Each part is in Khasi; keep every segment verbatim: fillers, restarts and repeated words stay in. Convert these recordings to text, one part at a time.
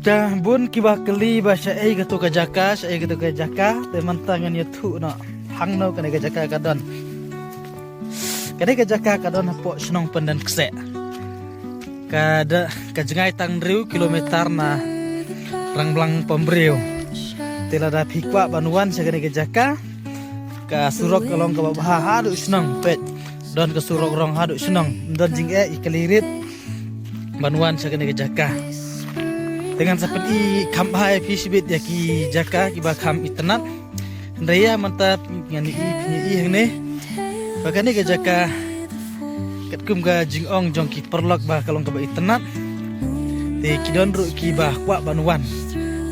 Da bun kiba kylli ba shaei kato ka jaka, shaei kato ka jaka, te mynta ngan ïathuh noh hangno kane ka jaka ka don. Kane ka jaka ka don hapoh shnong Pyndenkseh. Ka da, ka jngai tang hynriew kilometer na Rangblang Pambriew. Te lada phi kwah ban wan sha kane ka jaka, ka surok ka long kaba bha haduh shnong, peit. Don ka surok rong haduh shnong, don jingeh ïa ka lirit ban wan sha kane ka jaka. Te ngan sa pyni kham bha ïa phi shibit ïa ki jaka kiba kham itynnad. Hynrei ïa mynta ngan ïohi, phin ïohi hangne ba kane ka jaka katkum ka jingong jong ki paralok ba ka long kaba itynnad. Te ki don ruh kiba kwah ban wan.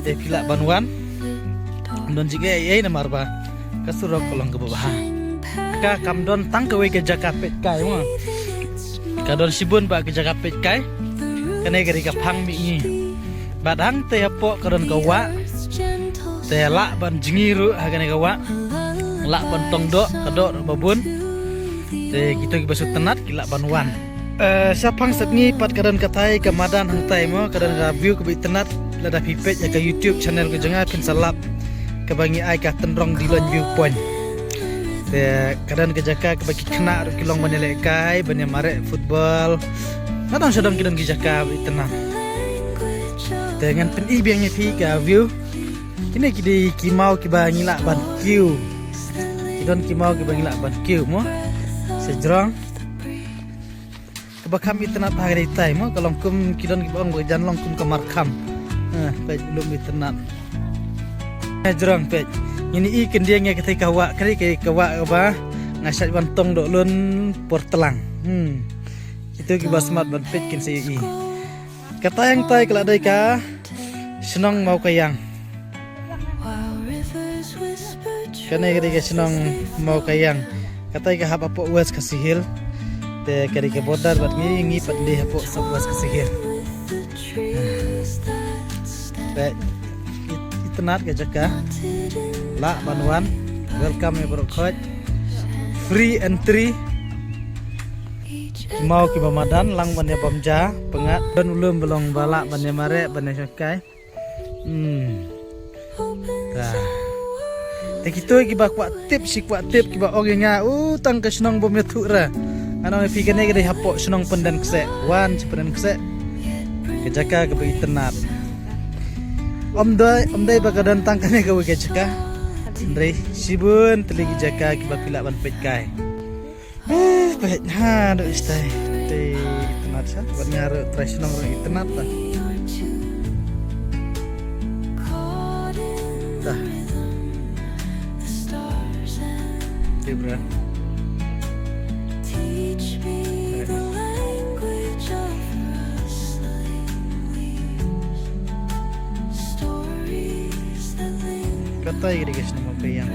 Te phi lah ban wan. Don jingeh ei ei namar ba ka surok ka long kaba bha. Ka kam don tang kawei ka jaka peitkai mo. Ka don shibun bha ka jaka peitkai. Kane ka dei ka phang mihngi. Bad hangtei hapoh ka don ka wah. Te lah ban jngi ruh ha kane ka wah. Lah ban tong doh, ka doh ruh ba bun. Te kito kiba sngewtynnad ki lah ban wan. Eh, shaphang sepngi pat ka don katai ka madan hangtai mo, ka don ka view kaba itynnad. Lada phi peit ïa ka YouTube channel ka jong nga phin sa lap kaba ngi ai ka Tynrong Diloin View Point. Te ka don ka jaka kaba ki khynnah ruh ki long ban ïalehkai, ban ïamareh football. Nga dang sha dang ki don ki jaka ba itynnad. Te ngan pyni biang ïa phi ka view. Kine ki dei ki maw kiba ngi lah ban kiew. Ki don ki maw kiba ngi lah ban kiew mo. Sha jrong. Kaba kham itynnad ha kane katai mo, ka long kum ki don kiba ong ba jan long kum ka markham. Eh, peit lum itynnad. Eh, jrong peit. Ngin ïohi khyndiat ïa katai ka wah, kane ka wah kaba nga shait wan tong doh lun por tlang. Hmm. Kito kiba smat ban peit kin sa ïohi. Katai hangtai ka la dei ka shnong Mawkaiang. Kane ka dei ka shnong Mawkaiang. Katai ka hap hapoh West Khasi Hills. Te ka dei ka border bad ngi, ngi pat dei hapoh South West Khasi Hills. Te it-, itynnad ka jaka. Lah ban wan. Welcome ïa baroh khoit. Free entry. Maw kiba madan lang ban ïa bam ja, pyngngad don u lum ba long ba lah ban ïa mareh ban ïa shongkai. Hmm. Ta. Te kito kiba kwah tip, shi kwah tip kiba ong ïa nga, u tang ka shnong bym ïathuh ra. Nga ong ïa phi kane ka dei hapoh shnong Pyndenkseh, wan sha Pyndenkseh. Ka jaka kaba itynnad. Ym dei, ym dei ba ka don tang kane kawei ka jaka. Hynrei shibun tylli ki jaka kiba phi lah ban peitkai. Eh, peit ha, dei stai. Te itynnad sha, bad nga ruh trai shnong ruh itynnad ta. Ta. Te bra. Katai ka dei ka shnong Mawkaiang.